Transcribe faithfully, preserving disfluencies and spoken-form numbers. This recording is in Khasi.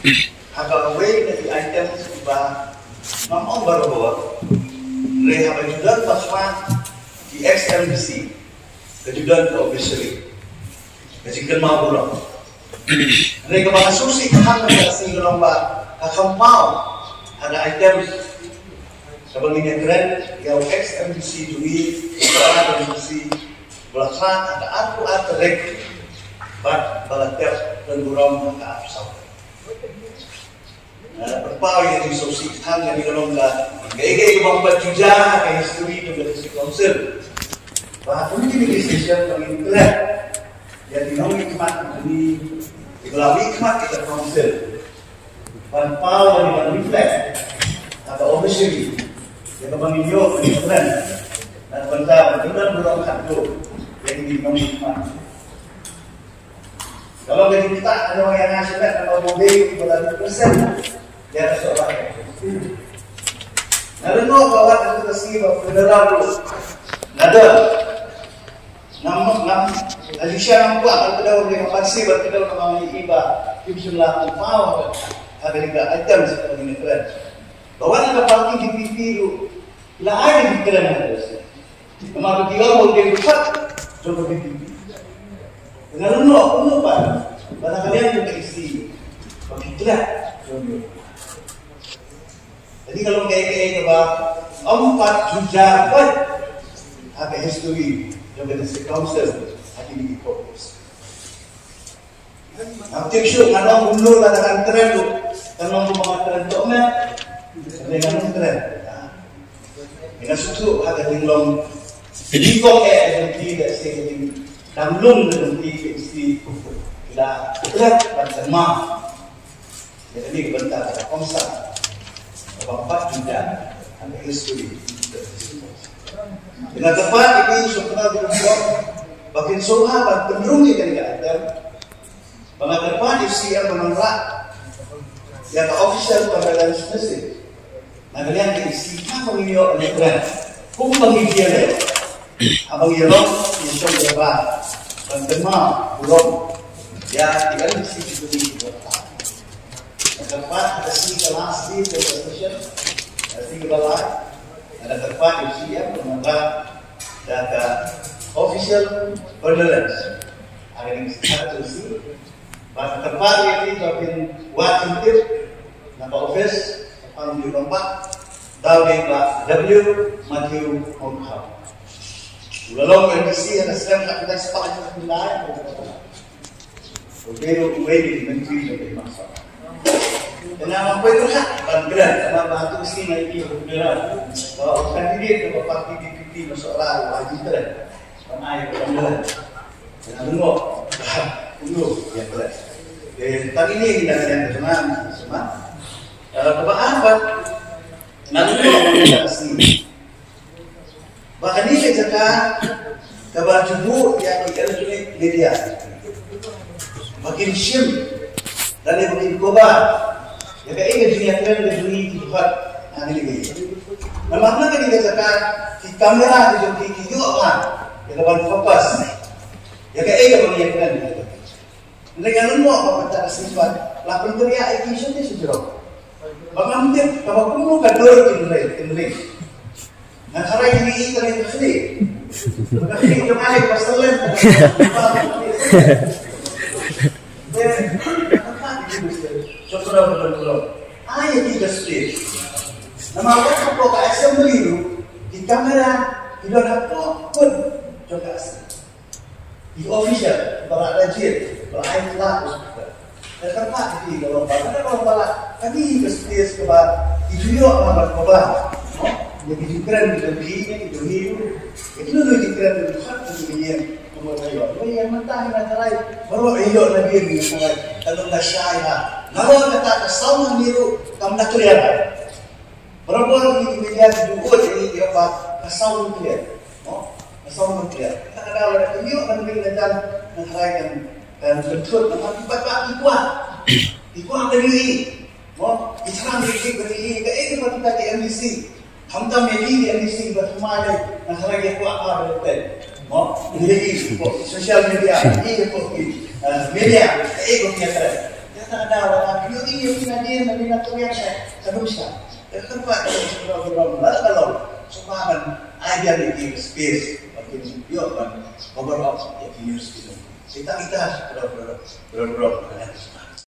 Ha kawei na ki item ba ngam ong barabor, hynrei haba ju don ba khmat ki ex MDC, ka ju don ka obituary, ka jingkynmaw burom. Hynrei kaba nga sngewsih tang ka sngi ka long ba ha ka kynmaw ha ka item kaba ngin ïakren ïa u ex MDC jong ngi, u ex MDC ba la khmat ha ka arphew ar tarik bad ba la tep don burom ha ka arphew saw. Pynpaw ïa ka jingsngewsih tang kane ka long ka, kaei kaei kaba ym pat ju jia ha ka history jong ka District Council. Ba ha kine ki session ba ngin klet ïa ki nongmihkhmat jong ngi, kiba la mihkhmat ïa ka Council, ban paw lane ban reflect ha ka obituary ïa kaba ngin ïoh ban klet na ka bynta ban pynban burom khatduh ïa kine ki nongmihkhmat. Ka long ka jingktah ka long ïa nga shimet, namar ba dei ba la represent ïa ka Sohra. Nga lyngngoh ba wat ha ka sngi ba funeral ruh nga don. Ngam, ngam, ha jingshisha ngam kwah ban kdew, ngam pat sngewbha ban kdew namar nga ïohi ba kim shym la pynpaw ha ka, ha ka items kaba ngi kren. Ba wat ha ka party DPP ruh la ai ka jingkren ha ka sngi. Namar ba ki ong ba u dei u khat jong ka VPP. Nga lyngngoh kumno pat ba na ka liang jong ka EC ba ki klet jong u. Kane ka long kaei kaei kaba ym pat ju jia pat ha ka history jong ka District Council ha kine ki four years. Ngam tip shuh, ngan ong kumno lada ngan kren ruh, ngan ong kumba ngan kren, to me. Hynrei ngan ong kren. Ngan sngewthuh ha ka jinglong jingkong eh jong ki, da shisha ka jingdang lung jong ki, ka EC, la klet ban kynmaw ïa kane ka bynta kaba kongsan, kaba ym pat ju jia ha ka history. Nga kyrpad ïa ki sngewthuh ba kin sngewbha ban pynrung ïa kane ka item. Ba nga kyrpad ïa u CM ban wanrah ïa ka official condolence message na ka liang ka EC, haba ngi ïoh ïa kren, kumba ngi ïoh, haba ngi ïoh ïa shong ïa ba ban kynmaw burom ïa ki MDC ki jong ngi ki jong ka. Nga kyrpad ha ka sngi ka last day of the session, ka sngi kaba lai, nga kyrpad ïa u CM ban wanrah da ka official condolence. Ha kane ka sngi, bad kyrpad ïa ki ba kin wad jingtip na ka office, ka pang jong u rangbah, da u dei Bah W Matthew Hongkhaw. U la long MDC ha ka snem khatkhyndai spah hynñiewphew khyndai. U dei ruh uwei na ki myntri jong ka Hima Sohra. Te nga ngam poi pyrkhat ban kren, namar ba hato ka sngi nga ïohi ha ka funeral ba u candidate jong ka party VPP na Sohra u ai jingkren ban ai ka condolence. Te nga lyngngoh ba kumno ïa kren. Te tang ine ngi dang ïa kren, sngewbha, sngewbha. Eh, kaba ar pat, nga lyngngoh ba ka sngi ba kane ka jaka kaba ju buh ïa ki electronic media ba kin shim lane ba kin cover ïa kaei ka jingïakren ka jong ngi ki paidbah ha kane ka ïing. Namar na kane ka jaka ki kamera ki jong ki ki ïoh ha ïa ka ban focus ïa kaei kaba ngi ïakren. Hynrei nga lyngngoh ba mynta ka sngi pat la pyntynrai ïa ki sha ki sha jrong. Ba ngam tip kaba kumno ka dur kin ring, kin ring. Nga tharai kin ïohi ka ring ka khlieh. Ka khlieh jong nga ka ba selen. Jong ka dur ka dur. Ai ïa ki ka space. Namar wat hapoh ka assembly ruh ki kamera ki don hapoh kun jong ka assembly. Ki official ba la da jied, ba la ai tla u speaker. Nga kyrpad ïa ki, ka long ba la, ka long ba la, kane ka space kaba ki ju ïoh ban cover, no? Ïa ki jingkren ki jong ki, ki jong ngi ruh. Ïa kino kino ki jingkren ki jong ki, ki jong ngi ruh. Ïa mynta nga tharai baroh ïoh na biang, nga tharai ka long ka shai ha. Namar kata ka sound hangne ruh kam da clear. Barabor ïa ki media ki ju ong ïa ngi ba ka sound clear. No? Ka sound clear. Kata ka daw lada ka ïoh ban ring na jan, nga tharai kan, kan pynthut, namar ki paidbah ki kwah. Ki kwah ban ïohi. No? Ki thrang ban ïohi, ban ïohi kaei kaba kita ki MDC, khamtam ïa ki MDC ba thymmai lei, nga tharai ki kwah ban ïohi. No? Ïohi hapoh social media, ïohi hapoh ki, eh, media, kaei kaba ki ïakren. Ka daw ba ki ïohi ïa ki nadien, nadien na ka website ka dum sha. Ka kyrpad ïa ki briew briew la ka long. Sngewbha ban ai ïa ki space ba kin ïoh ban cover up ïa ki news ki dum. Kita kita briew briew briew briew ka dang sngewbha.